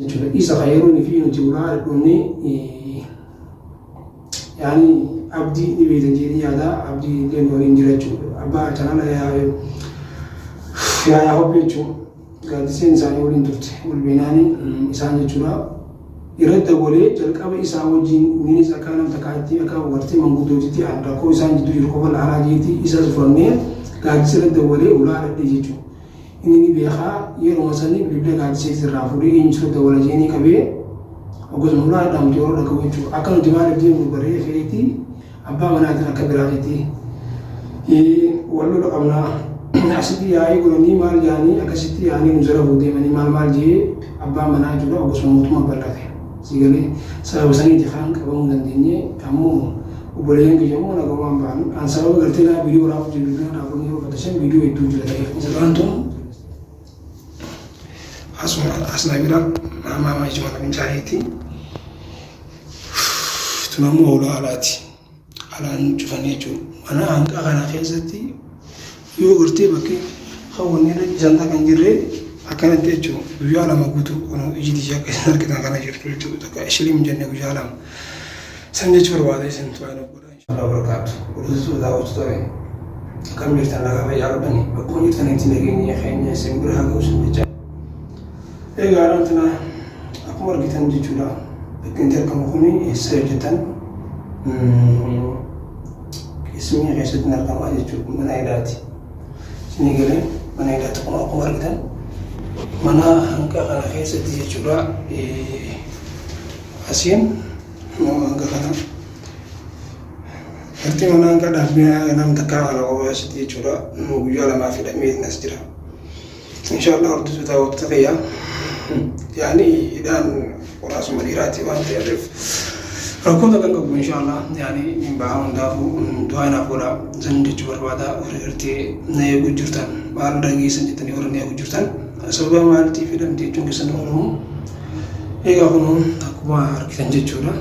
Jechuudha. Isa kan yeroo fi nuti ulaa dhumne, yaani Abdii ni beektan jedhee yaada. Abdii illee nu waliin jira jechuudha. Abbaa chanaala Yaayaa Hobbee jechuudha. Gaaddiseen isaanii waliin turte wal beenaanii isaan jechuudha. Irratti dabalee jalqaba isaa wajjin innis akka nama takkaatti, akka wartee manguddootitti rakkoo isaan jidduu jiru qofa laalaa jeetti isas furannee gaaddisa irratti dabalee ulaa dhadhee jechuudha. Inni ni beekaa, yeruma sanii bilbila gaaddisee irraa fuudhee eenyu dawwala jeenii qabee akkasuma ulaa dhaamtu yeroo dhagahu jechuudha. Akka nuti maaliif deemnu baree feeti abbaa manaatiin akka biraatitti wal lola qabnaa. Asitti yaa'ii godhanii maal jedhanii, akkasitti yaa'anii nu jala deemanii maal maal jee abbaan manaa jechuudha akkasuma mootummaa bal'ate. Sigalee sababa saniiti kan qabamuu dandeenye. Ammoo obboleeyyan kiyya immoo nagamaan ba'an. An sababa gartee naa viidiyoo waraabuu jiru, bilbila dhaabanii yeroo fatashan viidiyoo hedduu jira ta'e. Isaan tun asuma asna bira maamaa jechuudha fincaaniitti. Tun ammoo ulaa alaati. Alaan cufanii jechuudha. Mana hanqaa kana keessatti yoo gartee bakki hawwanni irra ciisan kan jirre akkanatti jechuudha. Guyyaa 2 guutuu kun iji tiyya akka isin argitan kana jirtu jechuudha. Takka ishiliim hin jenne guyyaa 2. San jechuu barbaada isin tu'aan obbola. Inshallah barakaatu. Hordoftoota, daawwattoota, akkam jirtan? Nagaa fayyaa qabdanii? Bakkuma jirtanitti nageenya keenya isin bira haa ga'u isin jecha. Egaa wanti akkuma argitan jechuudha. Bakki inni argamu kun eessa hojjetan? Qismii keessatti argama jechuudha. Mana hidhaati. Isinii galee? Mana hidhaati kun akkuma argitan mana hanqa kana keessatti jechuudha. Asiin hanga kana gartee mana hanqa dhaabbii nama takkaa kana kophaa asitti jechuudha. Guyyaa 2f hidhamee as jira. Inshallah hordoftoota, daawwattoota kiyyaa, yaani hidhaan qoraasuma dhiiraati waan ta'eef rakkoota kan qabu inshallah yaani hin baha. Hundaafuu du'aa naaf godha san jechuu barbaada. Warri gartee na eeguu jirtan, maal dhageessan jettanii warri na eeguu jirtan, sababa maaliitiif hidhamte jechuun keessan oolamu. Egaa kun akkuma argitan jechuudha.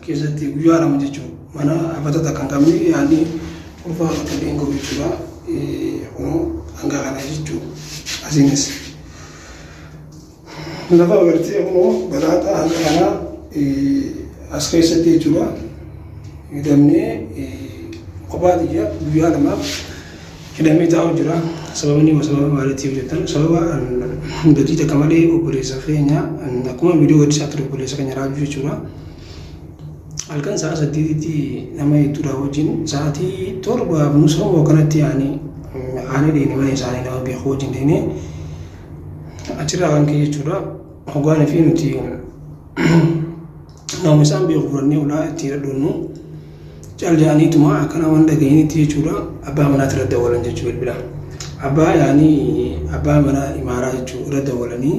Keessatti guyyaa 2 jechuudha. Mana afata takka hin qabne, yaani ulfaa bakka illee hin gahu jechuudha. Kunoo hanga kana jechuudha. Asiinis lafa agartee kunoo balaaxaa hanga kanaa as keessatti jechuudha. Hidhamnee kophaa tiyya guyyaa 2f hidhamee taa'u jira. Sababni sababa maaliitiif jettan, sababa badii takka malee obboleessa keenya akkuma viidiyoo gadhiisaa ture, obboleessa keenya Raajuu jechuudha. Halkan sa'a 8tti nama hedduudha wajjin sa'aatii 7 nusa kanatti yaanii aanee deemne, mana isaanii nama beeku wajjin deemnee achirraa kan ka'e jechuudha. Hoggaanii fi nuti nama isaan beeku fudhannee ulaa itti dhadhoonnu cal jedhaniituma akka nama hin dhaga'initti jechuudha abbaa manaatti irra dawwalan jechuudha bilbila. Abbaa yaanii abbaa manaa imaaraa jechuudha irra dawwalanii.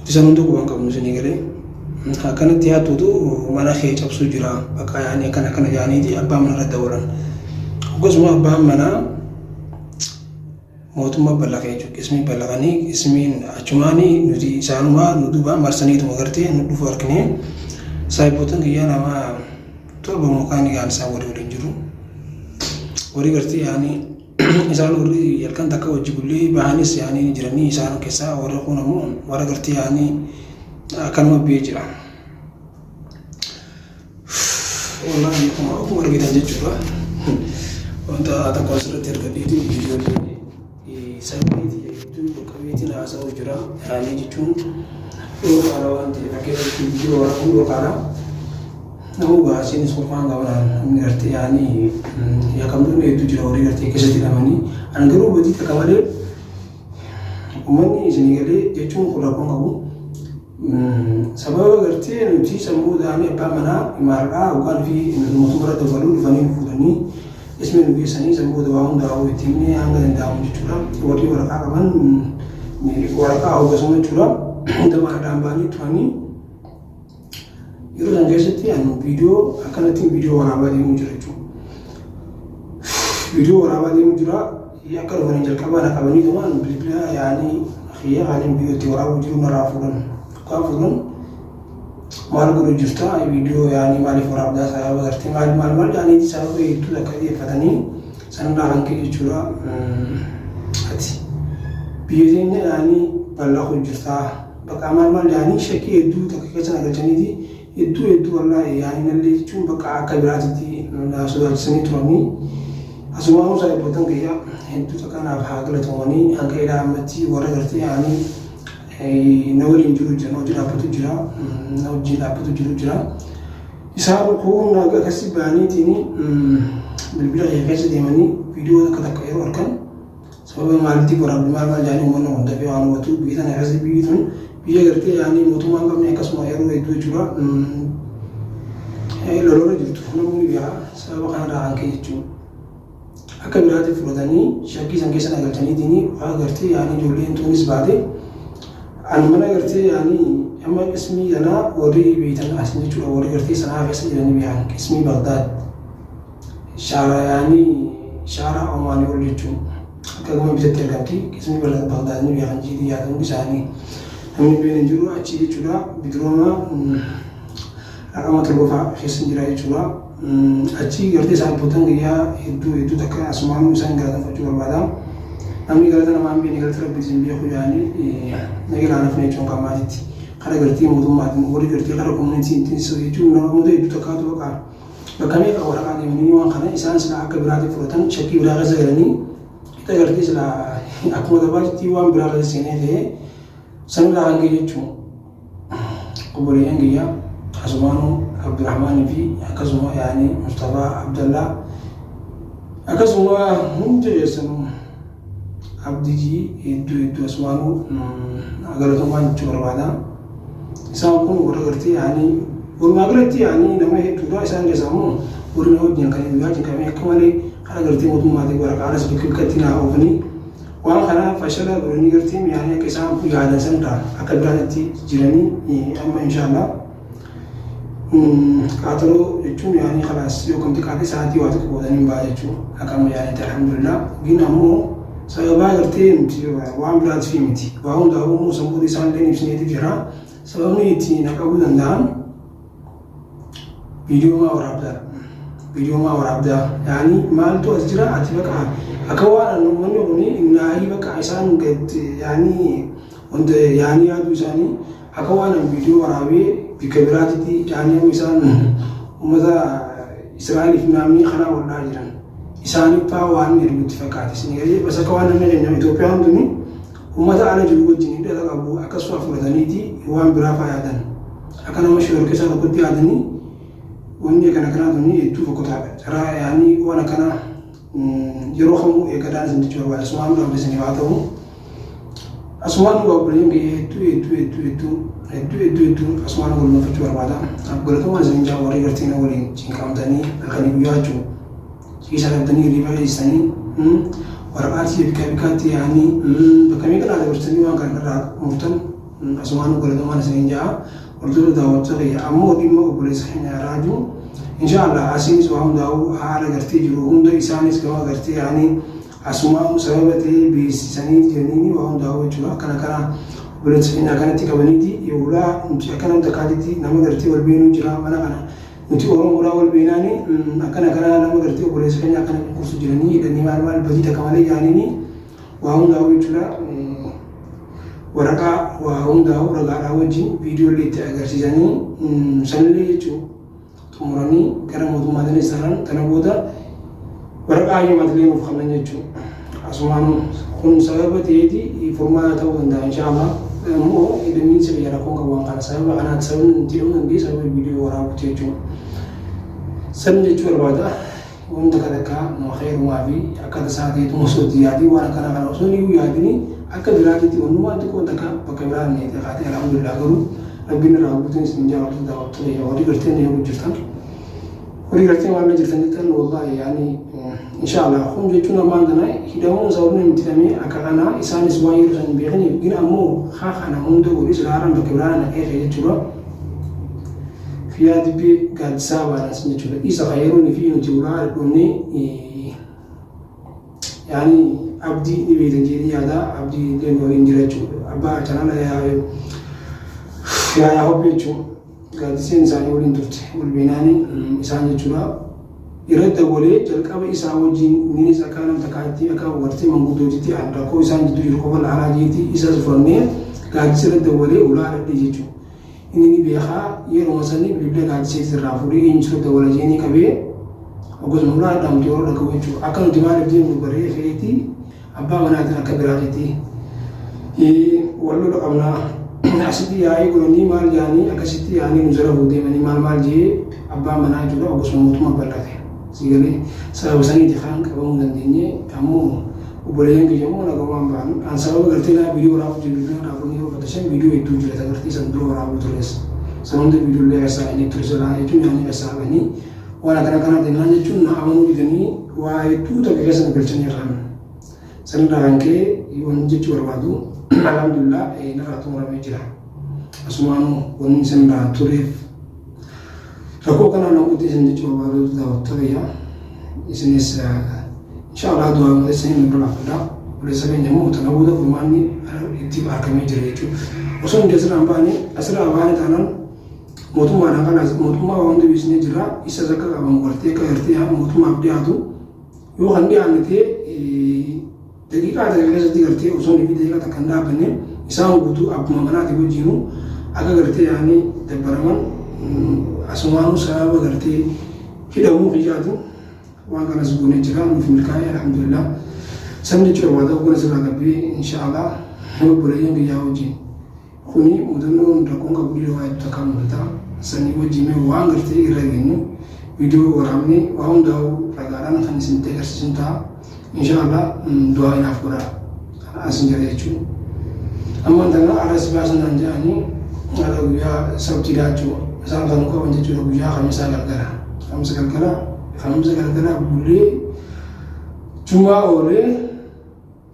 Isaan hunda quban qabnu, isinii galee? Akkanatti hattuutu mana kee cabsuu jira bakka yaanii akkana akkana yaaniiti abbaa mana irra dawwalan. Akkasuma abbaan manaa mootummaa ballaqee jechuudha. Qismii ballaqanii, qismiin achumaanii nuti isaanumaa nu duuba marsaniituma gartee nu dhufu argine. Saahiboota kiyyaa nama 7 mukaan yaan isaan walii waliin jiru. Warri gartee yaanii isaan warri halkan takka wajji bullee bahanis yaanii jiranii, isaan keessaa warri kun ammoo warra gartee yaanii akkanuma biyya jira. Wallahi akkuma argitan jechuudha. Wanta tokko asirratti argadheeti viidiyoo sagalee hedduu qabeetiin haasa'uu jira. Yaanii jechuun dhooqaadha waan ta'eef akka viidiyoo waraabuun dhooqaadha. Nama baasiin surfaan qabanaan namni gartee yaanii yakkamtoonni hedduu jira warri gartee keessatti hidhamanii. An garuu badii takka malee uummanni isinii galee jechuun kun rakkoon qabu. Sababa gartee nuti sammuu ta'anii abbaa manaa imaaraadhaa yookaan fi mootummaa irra dabaluu dhufanii nu fuudhanii ismi nu geessanii sammuu waa hundaa'uu itti himnee hanga danda'amu jechuudha. Warri waraqaa qaban waraqaa hoggasuma jechuudha. Damaadhaan ba'anii turanii yeroo san keessatti ani viidiyoo akkanatti viidiyoo waraabaa deemuu jira jechuudha. Viidiyoo waraabaa deemuu jira. Akka dhufanii jalqabaa na qabanii tumaan bilbila yaanii kiyya kaaniin viidiyoo itti waraabuu jiru narraa fuudhan. Dhugaa fuudhan, maal godhu jirta, viidiyoo yaanii maaliif waraabdaa, sababa gartee maal maal maal yaanii sababa hedduu akka dhiyeeffatanii sanarraa kan ka'e jechuudha. Ati Biyya teenya yaanii bal'aa jirtaa bakka maal maal yaanii shakkii hedduu takka keessa na galchaniiti hedduu hedduu wallaahi yaanii nallee jechuun bakka akka biraatitti na sodaachisanii turanii. Asumaan saahiboottan kiyya hedduu takka naaf haa galatoomanii. Hanga ilaa ammatti warra gartee yaanii na waliin jiru jira, na wajjin dhaabbatu jira, na wajjin dhaabbatu jiru jira. Isaan kun akkasii bahaniitiin bilbila kiyya keessa deemanii viidiyoo takka takka yeroo argan sababa maaliitiif waraabbi maal maal jedhanii uummanni kun dafee waan hubatu biyya tana keessatti biyyi tun biyya gartee yaanii mootummaa hin qabne akkasuma yeroo hedduu jechuudha lolola jirtu namni beeka. Sababa kanarraa kan ka'e jechuudha. Akka biraatti fudhatanii shakkii san keessa nagalchaniitiin waa gartee yaanii ijoolleen tuunis baate ani mana gartee yaanii amma qismii kanaa warri beektan asin jechuudha, warri gartee sanaa keessa jiranii beekan qismii Bagdaad shaara yaanii shaara Omaanii ol jechuun akka gama bitatti argamti. Qismii Bagdaad ni beekan jiitii yaadamu isaanii namni beekan jiru achi jechuudha. Bidirooma raqama 7 keessa jira jechuudha. Achi gartee saahiboottan kiyyaa hedduu hedduu takka asumaanuu isaan galateeffachuu barbaada. Namni galata namaa hin beekne galata rabbiitiin hin beeku jedhanii naga laanafne jechuun kan maatitti. Kara gartee mootummaatiin warri gartee kara communityn jechuun namoota hedduu takkaatu bakka bakka meeqa waraqaa deemanii waan kana isaan silaa akka biraatti fudhatan shakkii biraa keessa galanii itti agartee silaa akkuma tabaatitti waan biraa keessa seenee ta'ee sanirraa kan ka'e jechuun. Obboleeyyan kiyya asumaanuu Abdurrahmaanii fi akkasuma yaani Mustafaa Abdallaa akkasuma hundi keessanuu Abdijii hedduu hedduu asumaanuu galatoomaa jechuu barbaada. Isaan kun warra gartee yaani walumaa galatti yaani nama hedduudha. Isaan keessaa immoo warri na wajjin kan guyyaa cinqamee akka malee karaa gartee mootummaatiin waraqaanas bakka bakkatti naa oofanii waan kana fashala godhanii gartee yaani akka isaan yaadan sanirraa akka biraatti jiranii amma inshaallah qaaxaloo jechuun yaani kalaas yoo kamti qaate sa'aatii waa xiqqoo boodanii hin ba'a jechuudha. Akka amma yaanitti alhamdulillah. Gin ammoo sababaa gartee nuti waan biraatiif miti. Waa hundaafuu immoo sammuu isaan illee ibsineetiif jira. Sababni itti na qabuu danda'an viidiyoo maa waraabdaa? Viidiyoo maa waraabdaa? Yaani maaltu as jira ati baqa akka waan uummanni kun naayii baqa isaan gad yaani wanta yaani yaaduu isaanii akka waan viidiyoo waraabee bikka biraatitti yaani amma isaan uummata Israa'eliif naamni kanaa waldhaa jiran isaaniif faa waan ergutti fakkaate. Isin galee bas akka waan namni keenya Itoophiyaan tuni uummata ala jiru wajjin hidhata qabu akkasuma fudhataniiti waan biraa faa yaadan. Akka nama shororkeessaa tokkotti yaadanii wanni akkana kanaa tuni hedduu fokkotaadha. Carraa yaanii waan akkanaa yeroo kamuu eeggadhaan isin jechuu barbaada. Asumaan dhabde isin haa ta'u. Asumaan dhugaa obboleeyyan kiyya hedduu hedduu hedduu hedduu hedduu hedduu hedduu asumaan gulmaffachuu barbaada. Galatoomaa isin jaa warri gartee na waliin cinqamtanii halkanii guyyaa jechuudha. Ciisa dhabdanii hirriba dheessanii waraqaa bikka bikkaatti yaa'anii bakka meeqa naa dabarsitanii waan kana irraa murtan asumaan galatoomaan isin jaa hordoftoota daawwattoota kiyya. Ammoo dhimma obboleessa keenya Raajuu inshaallah asiinis waa hundaa'u haala gartee jiru hunda isaanis gama gartee yaa'anii asumaan sababa ta'ee beeksisanii jiranii waa hundaa'u jechuudha. Akkana kana obboleessa keenya akkanatti qabaniiti ulaa nuti akka nama takkaatitti nama gartee wal beenuu jira mana kana nuti Oromoodhaa wal beenaani akkana kana nama gartee obboleessa keenya akkana cunqursu jiranii hidhanii maal maal badii takka malee jaaniini waa hundaa'u jechuudha. Waraqaa waa hundaa'u ragaadhaa wajjin viidiyoolee itti agarsiisanii sanillee jechuudha. Xumuranii gara mootummaatiin isaaran kana booda waraqaa hayyamaatillee nuuf kennan jechuudha. Asumaan kun sababa ta'eeti furmaata ta'uu danda'a inshaallah. Immoo hidhamiinsa biyya rakkoon qabu waan kana sababa kanaati sababni nuti hidhamuu dandeenye sababa viidiyoo waraabuuti jechuudha. San jechuu barbaada. Wanta kan akka khayrumaa fi akka tasaa ta'etu osoo itti yaadii waan akkanaa kana osoo ni yaadini akka biraatitti wannumaan xiqqoon takka bakka biraa ni ta'e. Alhamdulillah, garuu rabbiin irraa guutuun isin jaallatu daawwattoota warri gartee ni eegu jirtan. Warri gartee waan jirtan jettan wallahi yaani inshaallah kun jechuun ammaan tana hidhamuun sababni nuti hidhamee akka kanaa isaanis waan yeroo san hin beekaniif gina ammoo haa kana hunda godhi silaaran bakka biraa naqee jechuudha. Fiyaa dibbee gaaddisaa baanas jechuudha. Isa kan yeroo fi nuti ulaa dhumne yaani abdii ni beektan jedhee yaada abdii illee waliin jira jechuudha. Abbaa chanaala yaa hobbee jechuudha. Gaaddiseen isaanii waliin turte wal beenaanii isaan jechuudha. Irra dawwalee jalqaba isaa wajjiin inninis akka nam takkaatti akka gartee manguddootitti an rakkoo isaan jidduu jiru qofa laalaa jeetti isas fudhannee gaaddisa irra dawwalee ulaa dhadhe jechuudha. Inni ni beekaa yeruma sanii bilbila gaaddiseetti irraa fuudhee eenyu sirra dawwala jeenii qabee oggosuma ulaa dhadhamtu yeroo dhagahu jechuudha. Akka nuti maaliif deemnu baree feeti abbaa manaatiin akka biraatitti wal lola qabnaa. Asitti yaa'ii godhanii maal jedhanii akkasitti yaa'anii nu zarafuu deemanii maal maal jee abbaan manaa jechuudha oggosuma mootummaa bal'ate. Si galee sababa saniiti kan qabamuu dandeenye ammoo obboleeyyan kiyya immoo nagahumaan ba'an. An sababa gartee naa viidiyoo waraabuu jiru bilbila dhaabanii yeroo fatashan viidiyoo hedduu jira tagartii san dura waraabuu tures. San hunda viidiyoo illee keessaa inni ture silaa jechuun nyaanni keessaa qabanii waan akkana kanaa jennaan jechuun na amanuu didanii waa hedduu takka keessa nu galchanii irraan. Sanirraa kan ka'e wanni jechuu barbaadu alhamdulillah narraa xumuramee jira. Asumaanuu wanni isinirraa tureef rakkoo kanaan namoota isin jechuu barbaadu daawwattoota kiyya. Isinis inshallah du'aa malee isin nu bira dhaabbadha. Obboleessa keenya immoo tana booda furmaanni itti argamee jira jechuudha. Osoo nuti asirraa hin baane asirraa baane taanaan mootummaadhaan kanas mootummaa waan deebisnee jira isas akka qabamu gartee akka gartee mootummaaf dhiyaatu yoo kan dhiyaanne ta'e daqiiqaa takka keessatti gartee osoo inni daqiiqaa takka hin dhaabbanne isaan guutuu abbuma manaati wajjinu akka gartee yaani dabbaraman asumaanuu sababa gartee hidhamuu kiyyaatu waan kanas goonee jira nuuf milkaa'e alhamdulillah. San jechuudha waa ta'uu kana sirraa qabbee inshaallah obboleeyyan kiyyaa wajjin. Kuni mudannoon rakkoon qabu dhiira waa hedduu takkaa mudata. Sanii wajji mee waan gartee irra geenyu viidiyoo waraabne waa hundaa'u ragaadhaan kan isinitti agarsiisnu ta'a. Insha Allah du'aa inaaf godhaa asin jira jechuudha. Ammaan tana arras baasan naan jedhanii har'a guyyaa sabtiidhaa jechuudha. Isaan kan qaban jechuudha guyyaa kamisaa galgala. Kamisa galgala kamisa galgala bulee jumaa oolee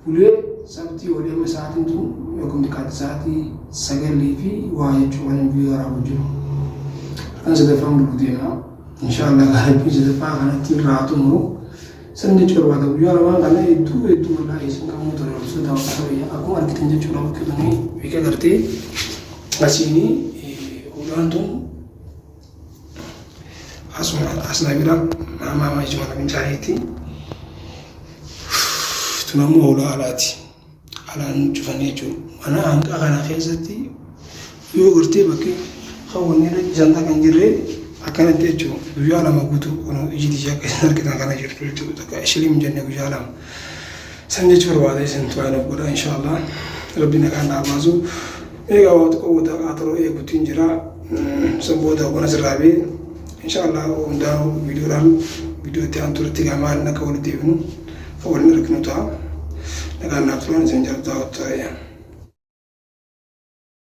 Bulee sabtii oolee amma sa'aatiin tun yookiin xiqqaatti sa'aatii sagalii fi waa jechuun waan viidiyoo waraabuu jiru. Halkan sadaffaan buluu deema. Inshaallah rabbiin sadaffaa kanatti irraa xumuru. San jechuu barbaada guyyaa lamaan kana hedduu hedduu wallaahi isin qabuu ture osoo daawwattoota biyya akkuma argitan jechuudha bakki tuni beeka gartee asiinii ulaan tun asuma asnaa bira maamaa jechuudha mana fincaaniiti. Tun ammoo hulaa alaati. Alaan cufanii jechuudha. Mana hanqaa kana keessatti yoo gartee bakki hawwanni irra ciisan takka hin jirre akkanatti jechuudha. Guyyaa 2 guutuu kun iji tiyya akka isin argitan kana jirtu jechuudha. Takka ishiliim jenne guyyaa 2. San jechuu barbaada isin tu'aa nuuf godha inshaallah. Rabbi nagaan naa baasu. Egaa waa xiqqoo booda qaaxaroo eeguutiin jira. San booda waan asirraa bee inshaallah hundaa'u viidiyoodhaan viidiyoo itti aantu irratti egaa maaliin akka walitti deebinu kan waliin arginu ta'a. Nagaan naaf turan isin jaalladha.